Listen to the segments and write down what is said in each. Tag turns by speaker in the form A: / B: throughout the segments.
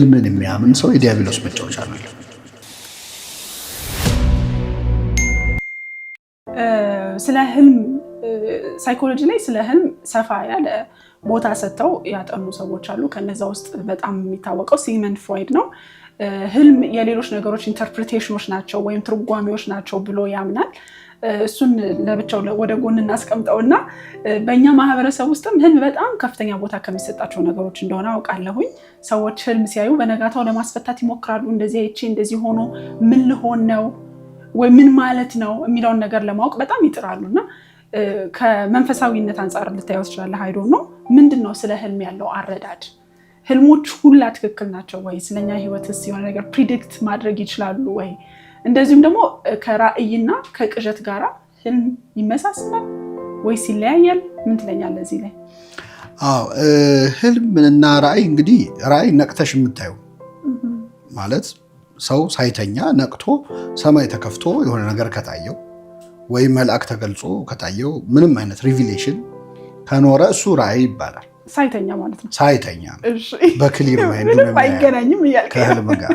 A: ህልምን የሚያምን ሰው የዲያብሎስ መጫወቻ ነው።
B: ስለ ህልም ሳይኮሎጂ ላይ ስለ ህልም ሰፋ ያለ ቦታ ሰጥተው ያጠኑ ሰዎች አሉ። ከነዛ ውስጥ በጣም የሚታወቀው ሲግመንድ ፍሮይድ ነው። ህልም የሌሎች ነገሮች interpretation ኖች ናቸው ወይም ትርጓሜዎች ናቸው ብሎ ያምናል። እሱን ለብቻው ወደ ጎን እናስቀምጠው እና በእኛ ማህበረሰብ ውስጥም ህልም በጣም ከፍተኛ ቦታ ከሚሰጣቸው ነገሮች እንደሆነ አውቃለሁኝ። ሰዎች ህልም ሲያዩ በነጋታው ለማስፈታት ይሞክራሉ። እንደዚህ አይቼ እንደዚህ ሆኖ ምን ልሆን ነው ወይ ምን ማለት ነው የሚለውን ነገር ለማወቅ በጣም ይጥራሉ። እና ከመንፈሳዊነት አንጻር ልታየው ትችላለህ። I don't know፣ ምንድን ነው ስለ ህልም ያለው አረዳድ? ህልሞች ሁላ ትክክል ናቸው ወይ? ስለኛ ህይወትስ የሆነ ነገር predict ማድረግ ይችላሉ ወይ? እንደዚሁም ደግሞ ከራእይና ከቅዠት ጋራ ህልም ይመሳሰላል ወይስ ይለያያል? ምን ትለኛለህ እዚህ ላይ?
A: አዎ፣ ህልም እና ራእይ፣ እንግዲህ ራእይ ነቅተሽ የምታየው ማለት ሰው ሳይተኛ ነቅቶ ሰማይ ተከፍቶ የሆነ ነገር ከታየው ወይም መልአክ ተገልጾ ከታየው፣ ምንም አይነት revelation ከኖረ እሱ ራእይ ይባላል።
B: ሳይተኛ ማለት ነው።
A: ሳይተኛ በ clear mind።
B: ምንም አይገናኝም እያልክ።
A: ከህልም ጋር።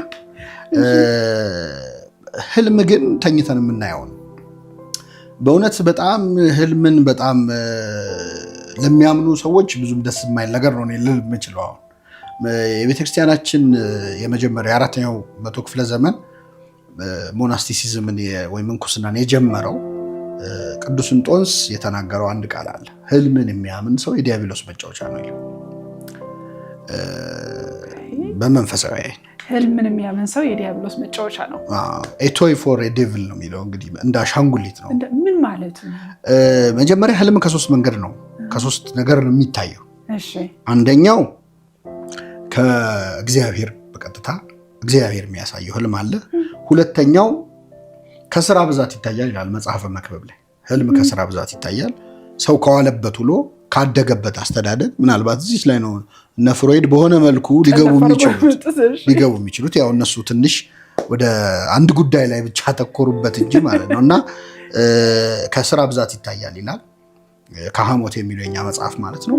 A: ህልም ግን ተኝተን የምናየው ነው። በእውነት በጣም ህልምን በጣም ለሚያምኑ ሰዎች ብዙም ደስ የማይል ነገር ነው ልል የምችለው። አሁን የቤተክርስቲያናችን የመጀመሪያ የአራተኛው መቶ ክፍለ ዘመን monasticism ን ወይም ምንኩስናን የጀመረው ቅዱስ እንጦንስ የተናገረው አንድ ቃል አለ። ህልምን የሚያምን ሰው የዲያብሎስ መጫወቻ ነው ይላል። በመንፈሳዊ አይን።
B: ህልምን የሚያምን ሰው የዲያብሎስ መጫወቻ ነው።
A: A toy for devil ነው የሚለው። እንግዲህ እንደ አሻንጉሊት ነው።
B: ምን ማለት ነው?
A: መጀመሪያ ህልም ከሶስት መንገድ ነው፣ ከሶስት ነገር ነው የሚታየው። አንደኛው ከእግዚአብሔር፣ በቀጥታ እግዚአብሔር የሚያሳየው ህልም አለ። ሁለተኛው ከስራ ብዛት ይታያል ይላል መጽሐፈ መክብብ ላይ። ህልም ከስራ ብዛት ይታያል። ሰው ከዋለበት ውሎ፣ ካደገበት አስተዳደግ፣ ምናልባት እዚህ ላይ ነው እነ ፍሮይድ በሆነ መልኩ ሊገቡ የሚችሉት፣ ያው እነሱ ትንሽ ወደ አንድ ጉዳይ ላይ ብቻ አተኮሩበት እንጂ ማለት ነው። እና ከስራ ብዛት ይታያል ይላል፣ ከሐሞት የሚለው የኛ መጽሐፍ ማለት ነው።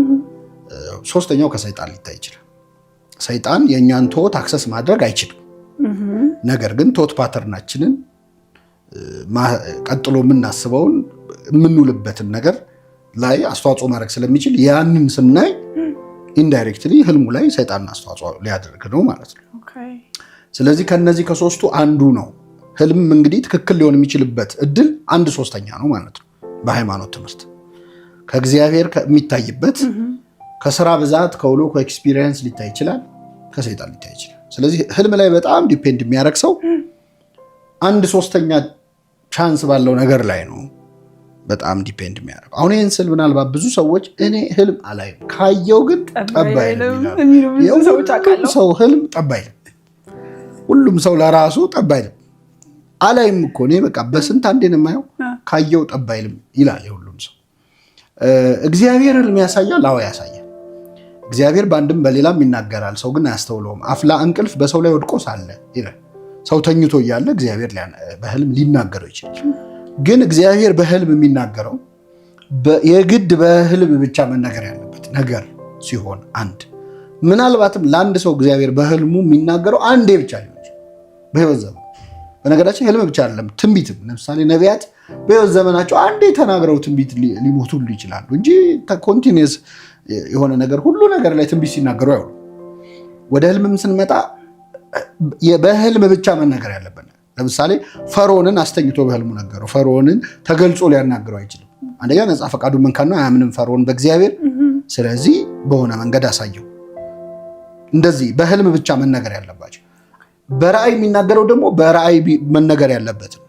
A: ሶስተኛው ከሰይጣን ሊታይ ይችላል። ሰይጣን የእኛን thought access ማድረግ አይችልም። ነገር ግን thought pattern ኣችንን፣ ቀጥሎ የምናስበውን፣ የምንውልበትን ነገር ላይ አስተዋጽኦ ማድረግ ስለሚችል ያንን ስናይ indirectly ህልሙ ላይ ሰይጣን አስተዋጽኦ ሊያደርግ ነው ማለት ነው። ስለዚህ ከነዚህ ከሶስቱ አንዱ ነው። ህልም እንግዲህ ትክክል ሊሆን የሚችልበት እድል አንድ ሶስተኛ ነው ማለት ነው። በሃይማኖት ትምህርት ከእግዚአብሔር የሚታይበት፣ ከስራ ብዛት፣ ከውሎ፣ ከ experience ሊታይ ይችላል፣ ከሰይጣን ሊታይ ይችላል። ስለዚህ ህልም ላይ በጣም depend የሚያደርግ ሰው አንድ ሶስተኛ chance ባለው ነገር ላይ ነው በጣም depend የሚያደርገው። አሁን ይህን ስል ምናልባት ብዙ ሰዎች እኔ ህልም አላይም፣ ካየው ግን ጠብ አይልም። ሰው ህልም ጠብ አይልም። ሁሉም ሰው ለራሱ ጠብ አይልም። አላይም እኮ እኔ፣ በቃ በስንት አንዴ ነው የማየው፣ ካየው ጠብ አይልም ይላል የሁሉም ሰው። እግዚአብሔር ህልም ያሳያል። አዎ ያሳያል። እግዚአብሔር በአንድም በሌላም ይናገራል፣ ሰው ግን አያስተውለውም። አፍላ እንቅልፍ በሰው ላይ ወድቆ ሳለ ይላል። ሰው ተኝቶ እያለ እግዚአብሔር በህልም ሊናገረው ይችላል። ግን እግዚአብሔር በህልም የሚናገረው የግድ በህልም ብቻ መናገር ያለበት ነገር ሲሆን፣ አንድ ምናልባትም ለአንድ ሰው እግዚአብሔር በህልሙ የሚናገረው አንዴ ብቻ ሊሆን ይችላል በህይወት ዘመን። በነገራችን ህልም ብቻ አይደለም፣ ትንቢትም፣ ለምሳሌ ነቢያት በህይወት ዘመናቸው አንዴ ተናግረው ትንቢት ሊሞቱ ሁሉ ይችላሉ እንጂ continuous የሆነ ነገር ሁሉ ነገር ላይ ትንቢት ሲናገሩ አይውሉም። ወደ ህልምም ስንመጣ በህልም ብቻ መናገር ያለበት፣ ለምሳሌ ፈርዖንን አስተኝቶ በህልሙ ነገረው። ፈርዖንን ተገልጾ ሊያናግረው አይችልም። አንደኛ ነፃ ፈቃዱን መንካት ነው፣ አያምንም ፈርዖን በእግዚአብሔር። ስለዚህ በሆነ መንገድ አሳየው። እንደዚህ በህልም ብቻ መነገር ያለባቸው። በራእይ የሚናገረው ደግሞ በራእይ መነገር ያለበት ነው።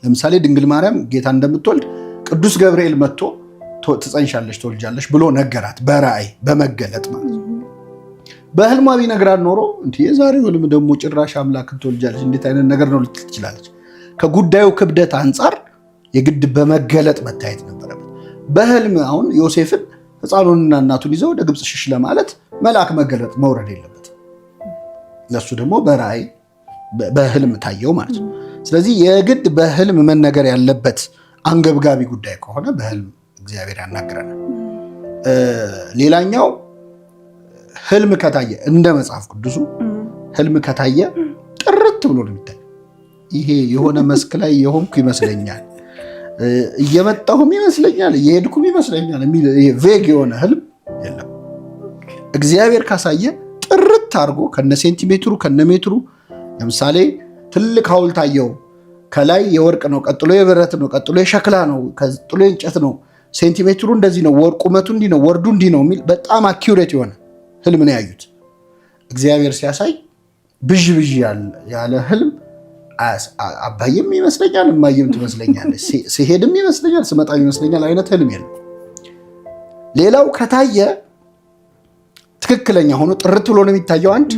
A: ለምሳሌ ድንግል ማርያም ጌታ እንደምትወልድ ቅዱስ ገብርኤል መጥቶ ትጸንሻለሽ፣ ትወልጃለሽ ብሎ ነገራት፣ በራእይ በመገለጥ ማለት ነው። በህልሟ ቢነግራት ኖሮ እንዲህ የዛሬው ህልም ደግሞ ጭራሽ አምላክን ትወልጃለች እንዴት አይነት ነገር ነው ልትል ትችላለች። ከጉዳዩ ክብደት አንጻር የግድ በመገለጥ መታየት ነበረበት። በህልም አሁን ዮሴፍን ሕፃኑንና እናቱን ይዘው ወደ ግብፅ ሽሽ ለማለት መልአክ መገለጥ መውረድ የለበትም። ለእሱ ደግሞ በራእይ በህልም ታየው ማለት ነው። ስለዚህ የግድ በህልም መነገር ያለበት አንገብጋቢ ጉዳይ ከሆነ በህልም እግዚአብሔር ያናግረናል። ሌላኛው ህልም ከታየ እንደ መጽሐፍ ቅዱሱ ህልም ከታየ ጥርት ብሎ ነው የሚታይ። ይሄ የሆነ መስክ ላይ የሆንኩ ይመስለኛል፣ እየመጣሁም ይመስለኛል፣ እየሄድኩም ይመስለኛል የሚል vague የሆነ ህልም የለም። እግዚአብሔር ካሳየ ጥርት አድርጎ ከነ ሴንቲሜትሩ ከነ ሜትሩ። ለምሳሌ ትልቅ ሐውልት አየው። ከላይ የወርቅ ነው፣ ቀጥሎ የብረት ነው፣ ቀጥሎ የሸክላ ነው፣ ቀጥሎ የእንጨት ነው፣ ሴንቲሜትሩ እንደዚህ ነው፣ ቁመቱ እንዲህ ነው፣ ወርዱ እንዲህ ነው የሚል በጣም accurate የሆነ ህልም ነው ያዩት። እግዚአብሔር ሲያሳይ ብዥ ብዥ ያለ ህልም አባዬም ይመስለኛል እማዬም ትመስለኛለች፣ ሲሄድም ይመስለኛል ስመጣም ይመስለኛል አይነት ህልም የለም። ሌላው ከታየ ትክክለኛ ሆኖ ጥርት ብሎ ነው የሚታየው። አንድ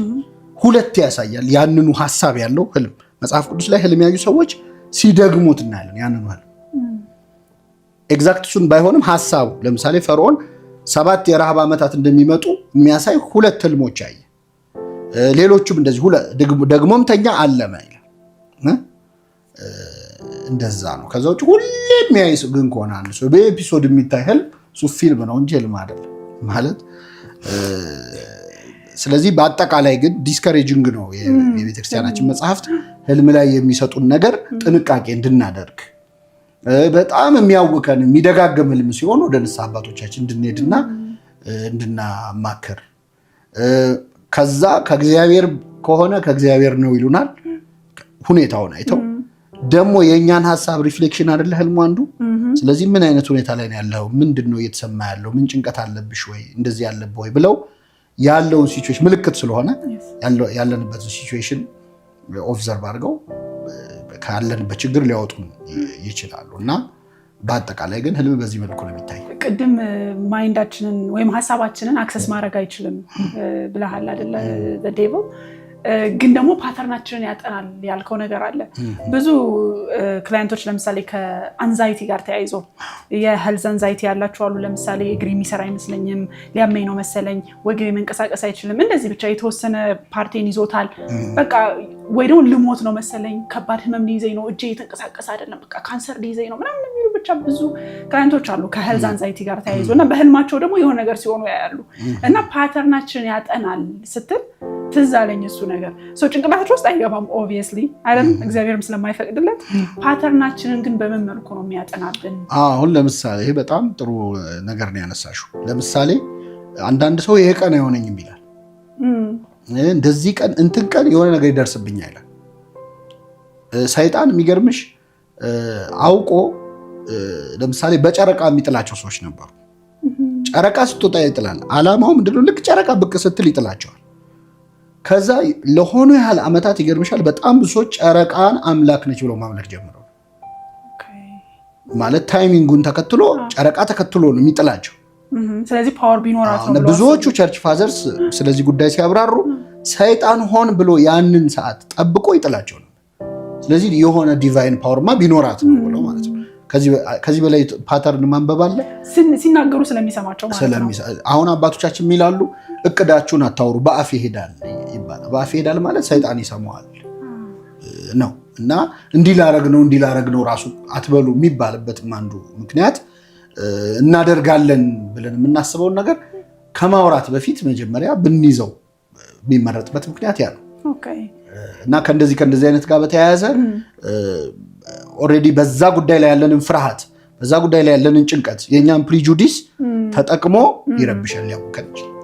A: ሁለት ያሳያል ያንኑ ሀሳብ ያለው ህልም። መጽሐፍ ቅዱስ ላይ ህልም ያዩ ሰዎች ሲደግሙት እናያለን። ያንኑ ህልም exact እሱን ባይሆንም ሀሳቡ፣ ለምሳሌ ፈርዖን 7 የረሃብ ዓመታት እንደሚመጡ የሚያሳይ ሁለት ህልሞች አየ። ሌሎቹም እንደዚህ፣ ደግሞም ተኛ አለመ ይላል። እንደዛ ነው። ከዛ ውጭ ሁሌ የሚያይ ግን ከሆነ አንድ ሰው በ episode የሚታይ ህልም እሱ ፊልም ነው እንጂ ህልም አይደለም ማለት። ስለዚህ በአጠቃላይ ግን discouraging ነው። የቤተክርስቲያናችን መጽሐፍት ህልም ላይ የሚሰጡን ነገር ጥንቃቄ እንድናደርግ፣ በጣም የሚያውከን የሚደጋገም ህልም ሲሆን ወደ ንስሐ አባቶቻችን እንድንሄድና እንድናማክር፣ ከዛ ከእግዚአብሔር ከሆነ ከእግዚአብሔር ነው ይሉናል። ሁኔታውን አይተው ደግሞ የእኛን ሀሳብ reflection አይደለ ህልሙ አንዱ። ስለዚህ ምን አይነት ሁኔታ ላይ ነው ያለው? ምንድን ነው እየተሰማ ያለው? ምን ጭንቀት አለብሽ ወይ፣ እንደዚህ ያለብህ ወይ ብለው ያለውን situation ምልክት ስለሆነ ያለንበትን situation observe አድርገው ካለንበት ችግር ሊያወጡ ይችላሉ። እና በአጠቃላይ ግን ህልም በዚህ መልኩ ነው የሚታይ።
B: ቅድም mind ኣችንን ወይም ሀሳባችንን access ማድረግ አይችልም ብለሃል አይደለ? Devil ግን ደግሞ pattern ኣችንን ያጠናል ያልከው ነገር አለ። ብዙ client ኦች ለምሳሌ ከ anxiety ጋር ተያይዞ የ health anxiety ያላቸው አሉ። ለምሳሌ እግሬ የሚሰራ አይመስለኝም፣ ሊያመኝ ነው መሰለኝ፣ ወገቤ መንቀሳቀስ አይችልም፣ እንደዚህ ብቻ የተወሰነ part ኤን ይዞታል፣ በቃ ወይ ደግሞ ልሞት ነው መሰለኝ፣ ከባድ ህመም ሊይዘኝ ነው፣ እጄ የተንቀሳቀሰ አይደለም፣ በቃ ካንሰር ሊይዘኝ ነው ምናምን የሚሉ ብቻ ብዙ client ኦች አሉ ከ health anxiety ጋር ተያይዞ። እና በህልማቸው ደግሞ የሆነ ነገር ሲሆኑ ያያሉ። እና pattern ኣችንን ያጠናል ስትል ትዝ አለኝ እሱ ነገር። ጭንቅላታችን ውስጥ አይገባም obviously አይደል፣ እግዚአብሔርም ስለማይፈቅድለት። Pattern ኣችንን ግን በምን መልኩ ነው የሚያጠናብን?
A: አሁን ለምሳሌ ይሄ በጣም ጥሩ ነገር ነው ያነሳሽው። ለምሳሌ አንዳንድ ሰው ይሄ ቀን አይሆነኝም ይላል። እንደዚህ ቀን እንትን ቀን የሆነ ነገር ይደርስብኛል ይላል። ሰይጣን የሚገርምሽ አውቆ ለምሳሌ በጨረቃ የሚጥላቸው ሰዎች ነበሩ። ጨረቃ ስትወጣ ይጥላል። አላማው ምንድነው? ልክ ጨረቃ ብቅ ስትል ይጥላቸዋል። ከዛ ለሆኑ ያህል ዓመታት ይገርምሻል፣ በጣም ብዙ ሰዎች ጨረቃን አምላክ ነች ብለው ማምለክ ጀምረው፣ ማለት timing ኡን ተከትሎ ጨረቃ ተከትሎ ነው የሚጥላቸው።
B: ስለዚህ power ቢኖራት ነው።
A: ብዙዎቹ church fathers ስለዚህ ጉዳይ ሲያብራሩ ሰይጣን ሆን ብሎ ያንን ሰዓት ጠብቆ ይጥላቸው ነው። ስለዚህ የሆነ divine power ማ ቢኖራት ነው ብለው ማለት ነው። ከዚህ በላይ pattern ማንበብ አለ?
B: ሲናገሩ ስለሚሰማቸው ማለት ነው።
A: አሁን አባቶቻችን የሚላሉ እቅዳችሁን አታውሩ በአፍ ይሄዳል ይባላል። በአፍ ይሄዳል ማለት ሰይጣን ይሰማዋል ነው። እና እንዲህ ላረግ ነው፣ እንዲህ ላረግ ነው ራሱ አትበሉ የሚባልበትም አንዱ ምክንያት እናደርጋለን ብለን የምናስበውን ነገር ከማውራት በፊት መጀመሪያ ብንይዘው የሚመረጥበት ምክንያት ያ ነው። እና ከእንደዚህ ከእንደዚህ አይነት ጋር በተያያዘ already በዛ ጉዳይ ላይ ያለንን ፍርሃት፣ በዛ ጉዳይ ላይ ያለንን ጭንቀት፣ የእኛን prejudice ተጠቅሞ ሊረብሸን ሊያውከን ይችላል።